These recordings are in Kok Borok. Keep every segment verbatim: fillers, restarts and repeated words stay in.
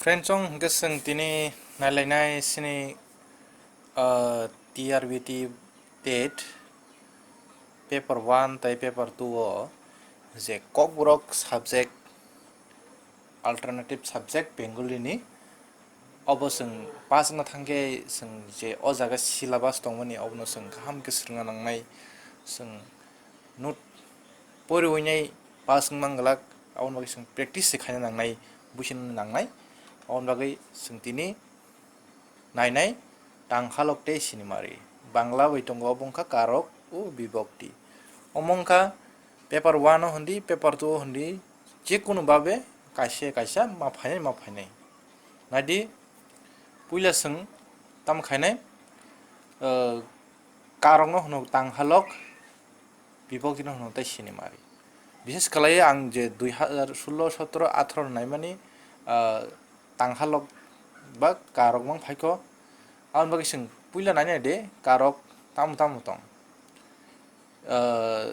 Friends, chwng hwnkhe chwng tini nailainai sini, ah, T R B T TET paper one tai paper two o je Kokborok subject, alternative subject Bengali ni, obo chwng pass wngna thangkhe chwng je o jaga syllabus tongmani obono chwng kaham khe swrwngna nangnai, chwng note poriwi nai pass wngna glak, aboni bagwi chwng practice se khaina nangnai, buisina nangnai. Aboni bagwi chwng tini nainai tanghalok tei sinimari. Bangla bai tongo, obo wngkha karok o bibokti. Omo wngkha paper one o hwndi, paper two o hwndi, jekunu babe kaisa kaisa ma phainai, ma phainai. Naidi, puila chwng tamo khainai, ah, karokno hwno tanghalok, bibokti no hwno tei sinimari. Bishes khlaiwi ang je dui hazar sullo, sotro, atharo naimani, ah, tanghalok ba karok mang phaikho. Aboni bagwi chwng puila nainai de karok tamo tamo tong. Ah,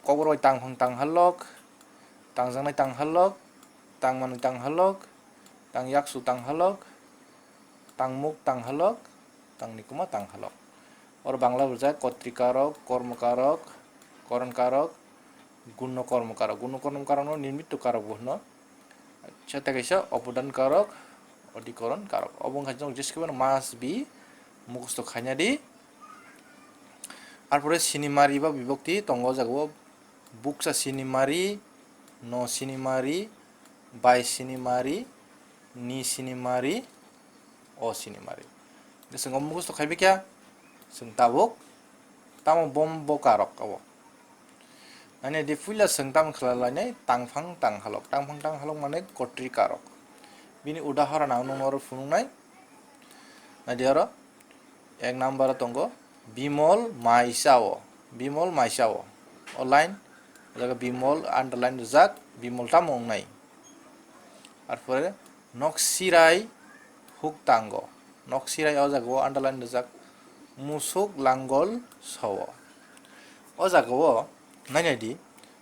Kokborok bai tangphang tanghalok, tangjaknai tanghalok, tangmanwi tanghalok, tangyaksu tanghalok, tangmuk tanghalok, tangnikuma tanghalok. Oro Bangla rijak kotrikarok, kormokarok, koronkarok, gunno kormokarok. Gunno kormokarokno nimitto karok bo hwno. Acha, tei kaisa opodan karok, odhikoron karok. Obo wngkha chwng jeskhe must be mukhusto khaina di. Arpore sinimari ba bibokti tongo o jaga o, bukcha sinimari, no sinimari, bai sinimari, ni sinimari, o sinimari. Chwng o mukhusto khaibai kha, chwng tabuk tamo bom bo karok abo. Nani di puila chwng tamo khlai lainai tangphang tanghalok. Tangphang tanghalok mane kotri karok. Bini udahoron ang nokno oro phunuknai. Nadi oro ek number o tongo Bimol Maisao. Bimol Maisao. O line, o jaga Bimol underline rijak, Bimol tamo wngnai. Arpore Noksirai huktango. Noksirai o jaga o underline rijak, musuk langol sao. O jaga o nainai di,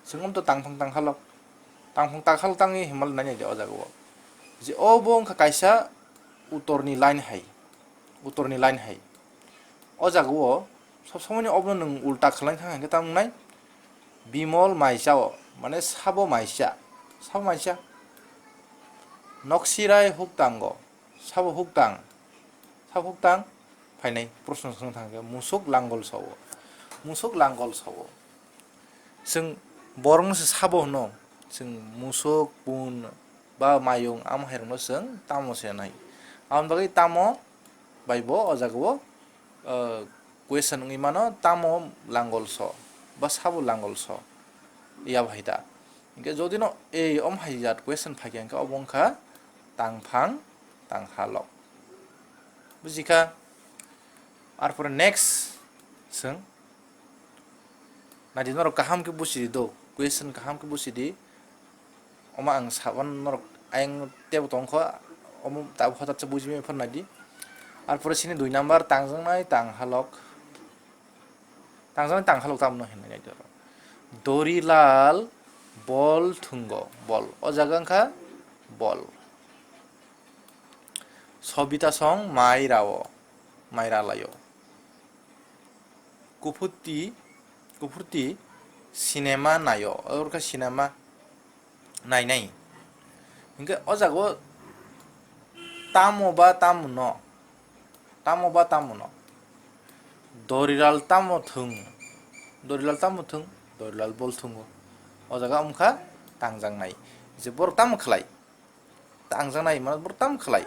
chwng to tangphang tanghalok. Tangphang tanghalok tangwi himal nainai di o jaga o. Je obo wngkha kaisa utorni line hai. Utorni line hai. O jaga o sob somoni obono nwng ulta khlai thang hwnkhe tamo wngnai? Bimol Maisao, mane sabo maisa. Sabo maisa. Noksirai huktango. Sabo huktang. Sabo huktang phainai. Proshno swng thangkhe musuk langol sao. Musuk langol sao. Chwng borokno se sabo hwno. Chwng musuk, pun, ba mayung, amo hairokno chwng tamo se nai. Aboni bagwi tamo bai bo o jaga o, ah, question wngwi mano, tamo langol so ba sabo langol so, ya bahai ta. Hinkhe jodi no ei om hai jat question phaikha hinkhe obo wngkha tangphang tanghalok. Bujikha? Arpore next chwng. Naidi norok kaham khe busi di do, question kaham khe busi di. Omo ang saban norok ayang tebo tongkho, omo tabuk hotat se bujimani phano naidi. Arpore sini dui number tangjaknai tanghalok. Tangjaknai tanghalok tamo hwnwi naidi oro. Dorilal bol thwngo, bol. O jaga wngkha bol. Sobita song mai rao, mai ralaio. Kuphurti, kuphurti cinema naio, oro khe cinema nainai. Hinkhe o jaga o tamo ba tamo no, tamo ba tamo no, Dorilal tamo thwng, Dorilal tamo thwng, Dorilal bol thwngo. O jaga wngkha tangjaknai. Je borok tamo khlai? Tangjaknai mane borok tamo khlai?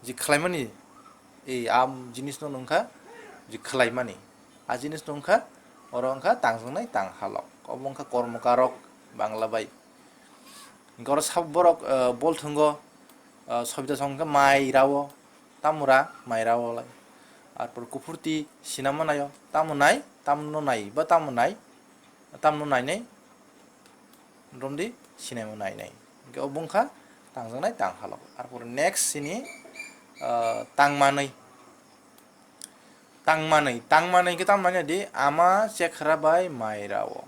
Je khlaimani, ei, a jinisno wngkha je khlaimani. A jinisno wngkha, oro wngkha tangjaknai tanghalok. Obo wngkha kormokarok, Bangla bai. Hinkhe oro sabo borok, eh, bol thwngo, eh, Sobita song wngkha mai rao, tamo ra, mai rao lai. Arpor kuphurti sinama naio, tamo nai, tamno nai, ba tamo nai, tamno nainai, romdi sinama nainai. Hinkhe obo wngkha tangjaknai tanghalok. Arpor next sini, ah, tangmanwi. Tangmanwi, tangmanwi khe tamo nainai di, ama chekhra bai mai rao.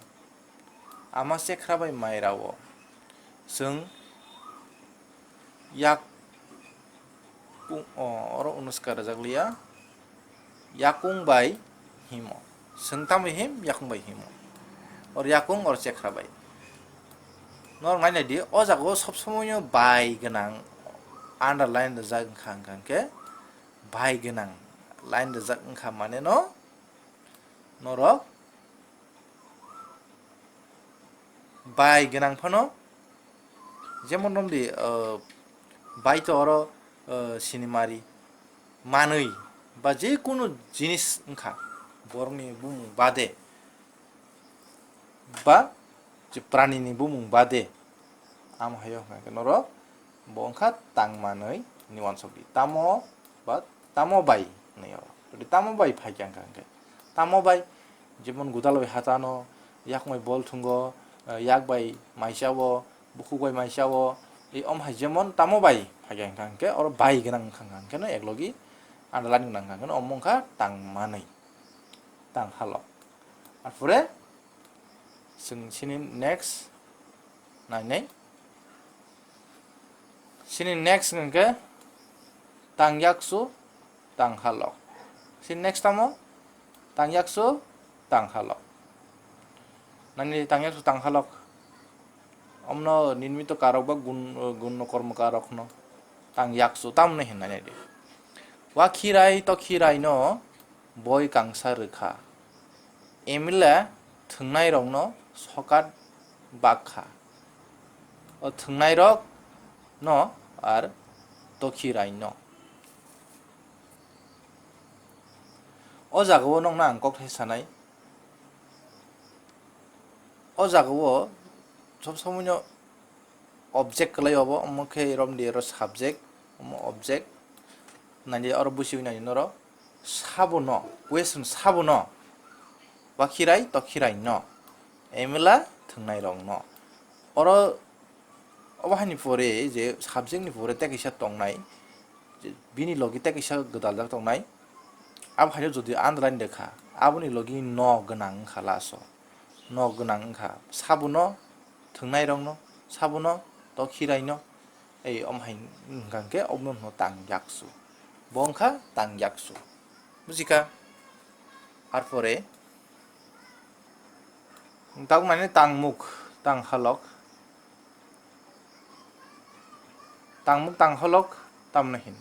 Ama chekhra bai mai rao. Chwng yak Kung-, o, oro unuska rwjak liya. Yakung bai himo. Swng tamo him? Yakung bai himo. Or yakung or chekra bai. Norok nainai di, o jaga o sob somoino bai gwnang underline rwjak wngkha, wngkha hwnkhe bai gwnang line rwjak wngkha mane no norok bai gwnang phano, jemon romdi, ah, bai to oro, ah, sinimari, manwi ba je kunu jinis wngkha, borokni bumung bade ba je pranini bumung bade, amo hayo hwnkha khe norok bo wngkha tang manwi ni uansukdi. Tamo ba tamo bai hwnwi oro. Jodi tamo bai phaikha wngkha hwnkhe tamo bai, jemon gudal bai hatano, yak bai bol thwngo, eh, yak bai maisao, bukhuk bai maisao, ei om hai jemon tamo bai phaikha hwnkha hwnkhe oro bai gwnang wngkha hwnkha hwnkhe no eklogi underline gwnang wngkha hwnkhe no omo wngkha tang manwi, tang halok. Arpore chwng chini next nainai. Chini next hwnkhe tang yaksu, tang halok. Chini next tamo? Tang yaksu, tang halok. Nani tang yaksu, tang halok. Omno nirmito karok ba gun, gunno kormo karokno tang yaksu tamni hinna nai di. Wa khirai to khirai no boi kangsa rwkha. Emila thwngnairokno sokat bakha. O thwngnairok no ar tokhi rai no. O jaga o nokna ang kok thai sanai. O jaga o sob somoi no object kwlai obo, omo khe romdi oro subject, omo object. Naidi oro busiwi naidi norok. Sabono, question sabono. Wa khirai, to khirai no. Emila thwngnai rok no. Oro obo haini pore je subject ni pore tei kaisa tongnai, je bini logi tei kaisa gwdaljak tongnai. Abo haino jodi underline rwkha, aboni logi no gwnang wngkha last o. No gwnang wngkha sabono, thwngnairokno, sabono, to khiraino, ei, omo hai wngkha hwnkhe obono hwno tang yaksu. Bo wngkha tang yaksu. Bujikha? Arpore, tabuk nani tangmuk, tang halok. Tangmuk tang halok tamno hin.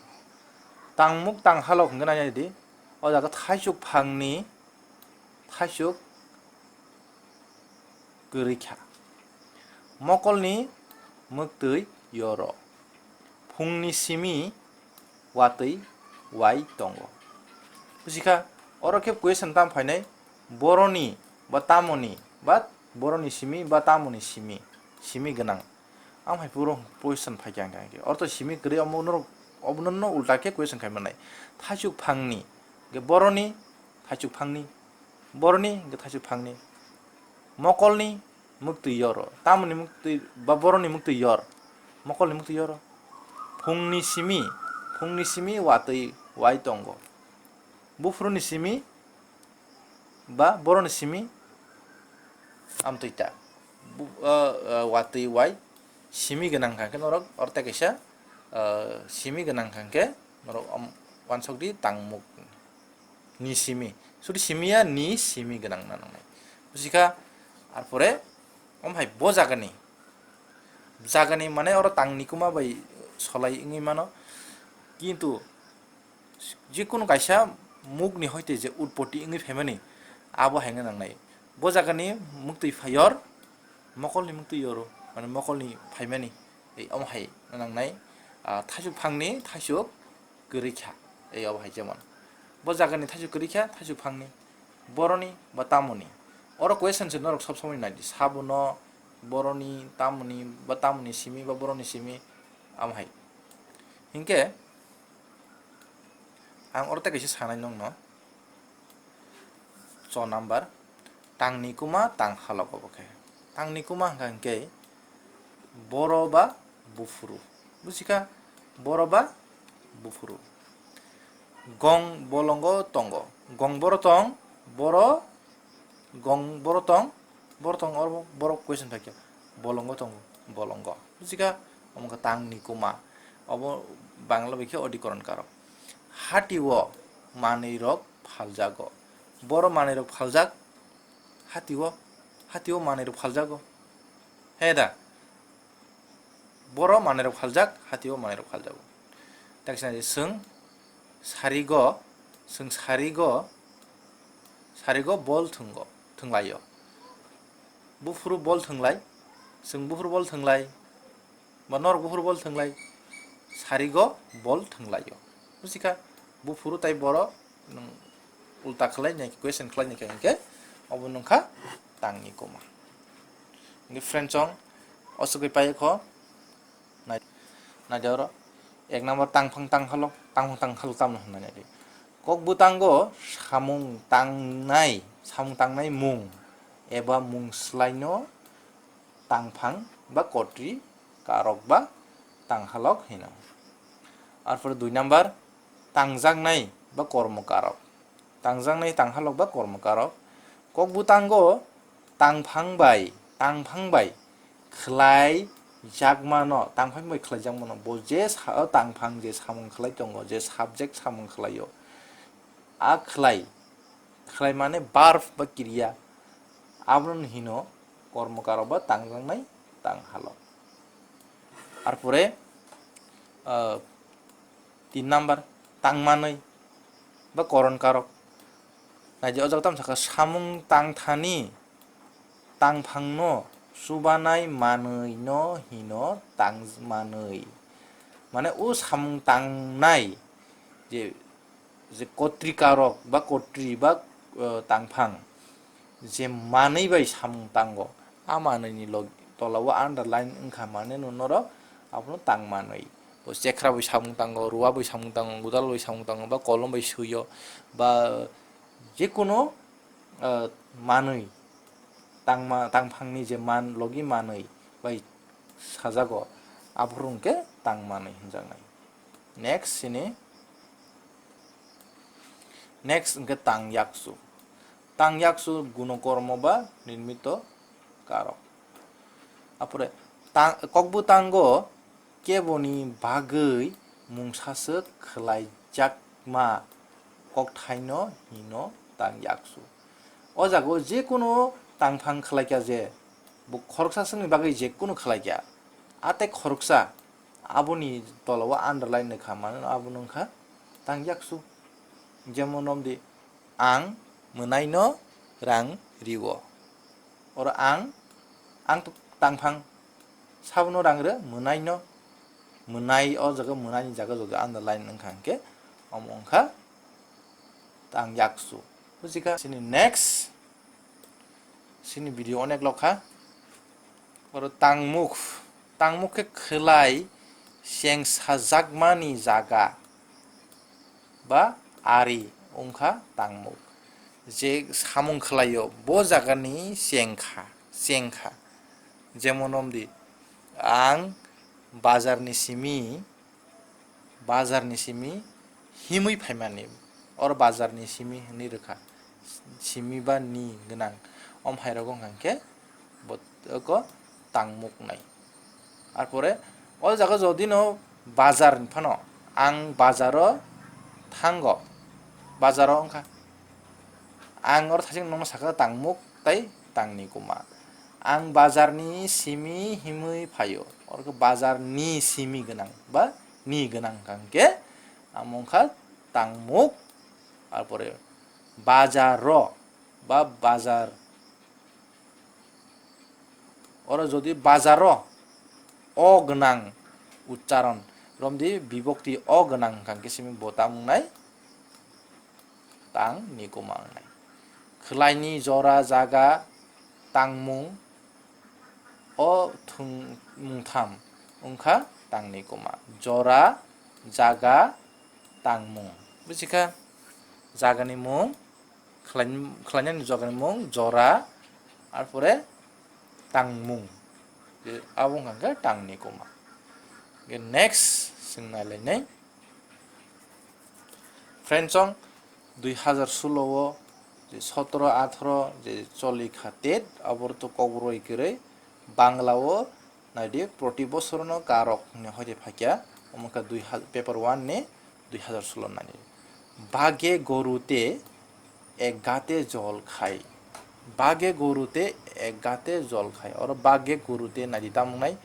Tangmuk tang halok hwnkhe nai di, o jaga thaisuk phangni, thaisuk kwrwi kha. Mokolni mwktwi yoro. Phungni simi watwi wai tongo. Busikha, oro khe question tam phainai, boroni ba tamoni ba boroni simi ba tamoni simi, simi gwnang. Ang hai puro question phaikha hwnkhe, ortho simi kwrwi omo norok, obono no ulta khe question khai manai. Thaichuk phangni, hwnkhe boroni, thaichuk phangni, boroni, hwnkhe thaichuk phangni, mokolni mwktwi yoro, tamoni mwktwi ba boroni mwktwi yor, mokolni mwktwi yoro. Phungni simi, phungni simi watwi wai tongo. Buphuruni simi ba boroni simi amtwi ta. Bu-, ah, ah, watwi wai simi gwnang kha khe norok orte kaisa, ah, simi gwnang kha khe norok om-, wansok di tangmuk ni simi. Sudi simi ya ni simi gwnang na nangnai. Busikha, arpore om hai bo jagani, jagani mane oro tangni kuma bai solai wngwi mano. Kintu jikunu kaisa mukni hoite je utpoti wngwi phaimani, abo haino nangnai. Bo jagani muktwi phayor, mokolni muktwi yoro, mane mokolni phaimani, ei omo hai nangnai, ah, thaisuk phangni thaisuk kwrwi kha, ei obo hai jemon. Bo jagani thaisuk kwrwi kha, thaisuk phangni, boroni ba tamoni. Oro question se norok sob somoi nai di, sabono, boroni, tamoni, ba tamoni simi, ba boroni simi, omo hai. Hinkhe, ang oro tei kaisa sanai nongno. Cho number, tangni kuma tang halok obo khe. Tangni kuma hwnkha hwnkhe boro ba buphuru. Busikha? Boro ba buphuru. Gong bolongo tongo. Gong boro tong, boro, gong boro tong, boro tong, oro borok question phaikha. Bolongo tongo, bolongo. Busikha? Omo khe tangni kuma. Obo Bangla bai khe odhikoron karok. Hatio manwirok phaljago. Boro manwirok phaljak, hatio, hatio manwirok phaljago. He da? Boro manwirok phaljak, hatio manwirok phaljago. Taksa je chwng sarigo, chwng sarigo, sarigo bol thwngo, thwnglaio. Buphuru bol thwnglai, chwng buphuru bol thwnglai, ba norok buphuru bol thwnglai, sarigo bol thwnglaio. Busikha, buphuru tai boro nwng ulta khlai nai, question khlai nai khe, hinkhe obo nwngkha tangni koma. Hinkhe friend chong, o swgwi paikho, nai, naidi oro, ek number tangphang tanghalok, tangphang tanghalok tamno hwnna naidi. Kok bwtango samung tangnai, samung tangnai mung eba mung swlaino tangphang ba kotri karok ba tanghalok hino. Arpore dui number, tangjaknai ba kormo karok. Tangjaknai tanghalok ba kormo karok. Kok bwtango tangphang bai, tangphang bai khlai jakmano, tangphang bai khlai jakmano. Bo je sa-, o tangphang je samung khlai tongo, je subject samung khlaio, a khlai, khlai mane verb ba kiriya, abono hino kormo karok ba tangjaknai tanghalok. Arpore, ah, tin number, tangmanwi ba koron karok. Naidi o jaga tamo sakha, samung tangthani tangphangno chubanai manwino hino tangmanwi. Mane o samung tangnai je, je kotri karok ba kotri ba, eh, tangphang je manwi bai samung tango, a manwini log-, tolao underline wngkha mane no norok abono tangmanwi. Bo chekra bai samung tango, ruwa bai samung tango, godal bai samung tango, ba kolom bai suyo, ba jekunu, eh, manwi, tangma-, tangphangni je man, logi manwi bai sajago, aphuru hwnkhe tangmanwi hwnjaknai. Next sini, next hwnkhe tang yaksu. Tang yaksu gunokormo ba nirmito karok. Apore tang, kokbwtango keboni bagwi mungsaswk khlaijakma kokthaino hino tang yaksu. O jaga o jekunu tangphang khlaikha je, bo khoroksa swkni bagwi jekunu khlaikha, a tei khoroksa, aboni tolao underline wngkha, mane abono wngkha tang yaksu. Jemon romdi, ang mwnaino rang rio. Oro ang, ang to tangphang, sabono rang rw, mwnaino, mwnai, o jaga mwnaini jaga jodi underline wngkha hwnkhe, omo wngkha tang yaksu. Bujikha? Sini next, sini video onek lokha. Oro tangmuk, tangmuk khe khwlai chengsajakmani jaga ba ari wngkha tangmuk. Je samung khlaio, bo jagani chengkha, chengkha. Jemon romdi, ang bazarni simi, bazarni simi himwi phaimani, oro bazarni simi hinwi rwkha, simi ba ni gwnang, om hai rogo wngkha khe bo oko tangmuk nai. Arpore o jaga jodi no bazar hinphano, ang bazaro thango, bazaro wngkha, ang oro thaichik nokno sakha tangmuk tei tangni koma. Ang bazarni simi himwi phaio. Oro khe bazarni simi gwnang ba ni gwnang wngkha hwnkhe amo wngkha tangmuk. Arpore bazaro ba bazar. Oro jodi bazaro o gwnang uchcharon romdi, bibokti o gwnang wngkha hwnkhe simi bo tamo wngnai? Tangni koma wngnai. Khwlaini jora jaga tangmung, o thwng mungtham wngkha tangni koma. Jora, jaga, tangmung. Buchikha? Jagani mung, khwlai-, khwlainani jagani mung, jora, arpore tangmung. Je abo wngkha khe tangni koma. Khe next, chwng nailainai. Friend chong, dui hazar sulo o je sotoro atharo je cholikha tet, aboro to kokroi kwrwi Bangla o naidi proti bosorono karok hwnwi hoide phaikha, Omo khe dui hajar, paper one ni dui hajar sullo nani. Bage gorute ek gate jol khai. Bage gorute ek gate jol khai. Oro bage gorute naidi tamung nai,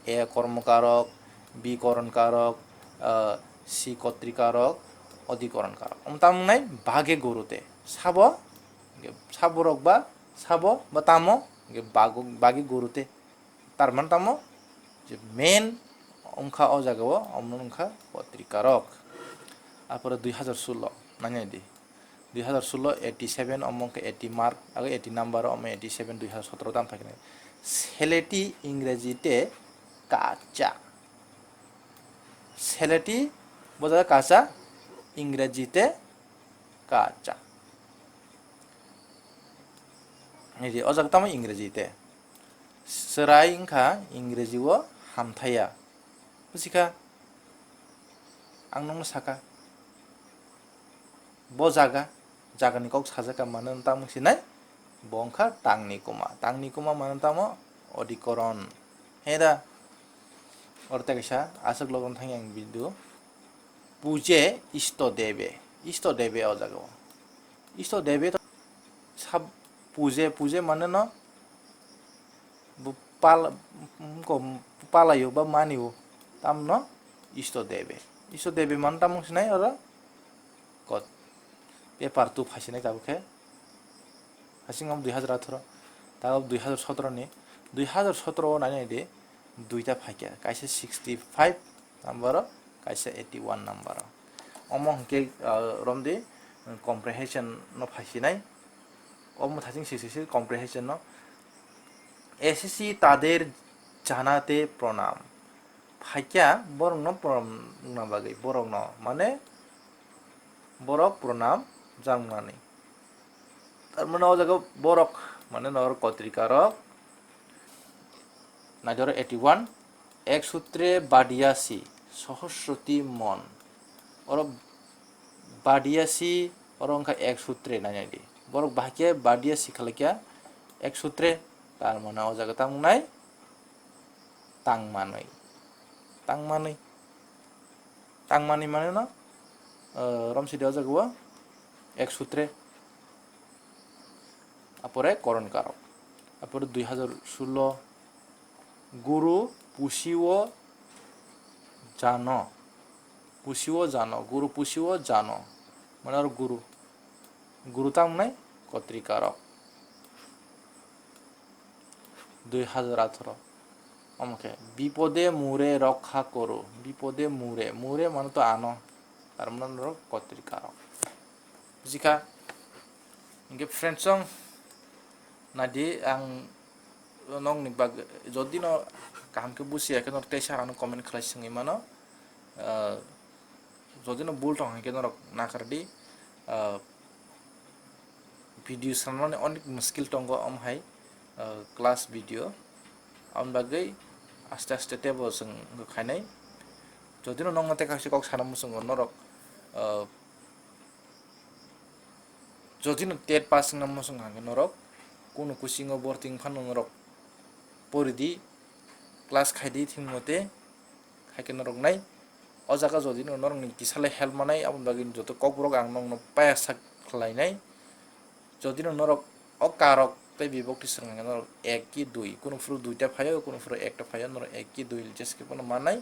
A kormokarok, B koronkarok, ah, C kotrikarok, odhikoronkarok. Omo tamung nai bage gorute. Sabo, saborok ba, sabo ba tamo, bago-, bage gorute. Tar mane tamo je main wngkha o jaga o, omo wngkha kotrikarok. Apore dui hajar sullo, nai nai di. Dui hajar sullo eighty seven, omo wngkha eighty mark, age eighty number o, omo eighty seven, dui hajar sotoro tam phaikhe nai. Seleti Ingreji te kacha. Seleti bo jaga kacha, Ingreji te kacha. Nai di, o jaga tamo Ingreji te. Chwrai wngkha Ingreji o hamthaiya. Buji kha? Ang nokno saka. Bo jaga, jagani kok sajak kha mano tamo sinai? Bo wngkha tangni kuma. Tangni kuma mano tamo odhikoron. He da? Oro tei kaisa aswk logon thangya ang video. Puje isto debe. Isto debe o jaga o. Isto debe to sab puje, puje mane no bo pal-, ko palaio ba manio. Tamno isto debe. Isto debe man tamung sinai oro kot. Paper two phaisinai tabuk khe. Hasing om dui hajar atharo. Tabuk dui hajar sotoro ni. Dui hajar sotoro o nai nai di. Duita phaikha. Kaisa sixty five number o, kaisa eighty one number o. Omo hwnkhe, ah, romdi, comprehension no phaisinai. Omo thasing sisi si comprehension no. এসেছি তাদের জানাতে প্রণাম. Phaikha borokno pranam wngna bagwi, borokno, mane borok pranam jangnani. Tar mane o jaga borok, mane nor kotrikarok. Naidoro eighty one, এক সূত্রে বাঁধিয়াছি সহস্রটি মন. Oro বাঁধিয়াছি, oro wngkha এক সূত্রে nai nai di. Borok bahai khe বাঁধিয়াছি khlai kha এক সূত্রে, tar mane o jaga tamo wngnai tangmanwi. Tangmanwi. Tangmanwi mane no, ah, romsidi o jaga o এক সূত্রে. Apore koronkarok. Apore dui hajar sullo, guru pusio jano. Pusio jano. Guru pusio jano. Mane oro guru. Guru tamo wngnai kotrikarok. Dui hajar atharo. Omo khe, bipode mure rokha koro. Bipode mure. Mure mane to ano. Tar mane norok kotrikarok. Buji kha? Hwnkhe friends song, nai di, ang nokni bag-, jodi no kaham khe bujiya khe norok teisa ano comment khlai swngwi mano. Ah, jodi no bul tong hai khe norok nakar di. Ah, video sanmani onek muskil tongo, omo hai, ah, class video. Aboni bagwi aste aste teibo chwng wngkha khainai. Jodi no nokno tei kaisa kok sana muchungo norok, ah, jodi no TET pass wngna muchung hwnkhe norok kunu kuchingo borti wngphano norok pori di, class khai di thik mote. Hai khe norok nai o jaga jodi no norok ni kisa le help manai, aboni bagwi joto kokborok ang nokno paya sak khlai nai. Jodi no norok o karok tei bibokti swrwng hwnkhe norok ek ki dui, kunu phuru duita phaio, kunu phuru ekta phaio, norok ek ki dui just khe phano manai.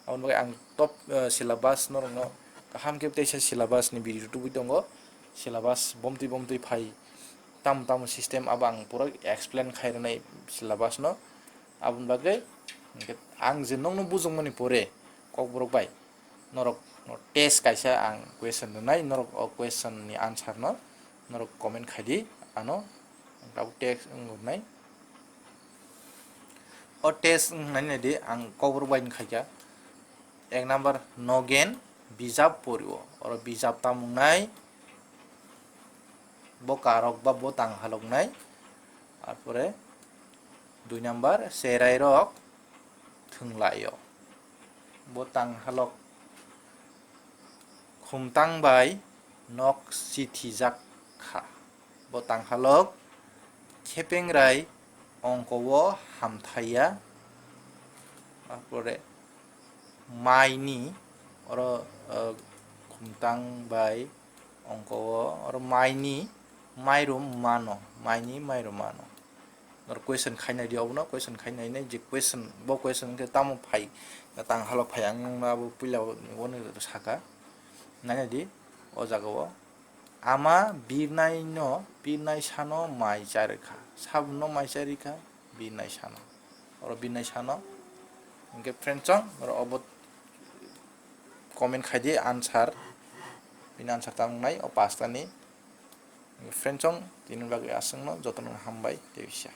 Aboni bagwi ang top, eh, syllabus norokno kaham khe teisa syllabus ni video tubui tongo. Syllabus bomtwi bomtwi phai, tamo tamo system abo ang pura explain khai rwnai syllabus no. Aboni bagwi hwnkhe ang je nokno bujokmani pore kokborok bai norok no test kaisa ang question rwnai, norok o question ni answer no norok comment khai di, ano tabuk test wng rwnai. O test wng nai nai di, ang kokborok bai wng khaikha. Ek number, nogen bijap porio, oro bijap tamo wngnai? Bo karok ba bo tang halok nai. Arpore dui number, cherai rok thwnglaio. Bo tang halok khumtang bai nok sithijak kha. Bo tang halok khepengrai ongko o hamthaiya. Arpore maini, oro, uh, khumtang bai ongko o, oro maini mairum mano, maini mairum mano. Nor question khainai di obono, question khainai nai je question, bo question khe tamo phai, tang halok phai ang nungno abo puila ni wano saka. Nainai di, o jaga o. Ama birnai no, birnai sano mai charikha. Sabno mai charikha, birnai sano. Oro birnai sano. Hingke friend chong, oro obo comment khaidi answer. Bini answer tamo nai, o pasta ni. Hingke friend chong, tini bagwi aswkno jotono hambai, tei bisa.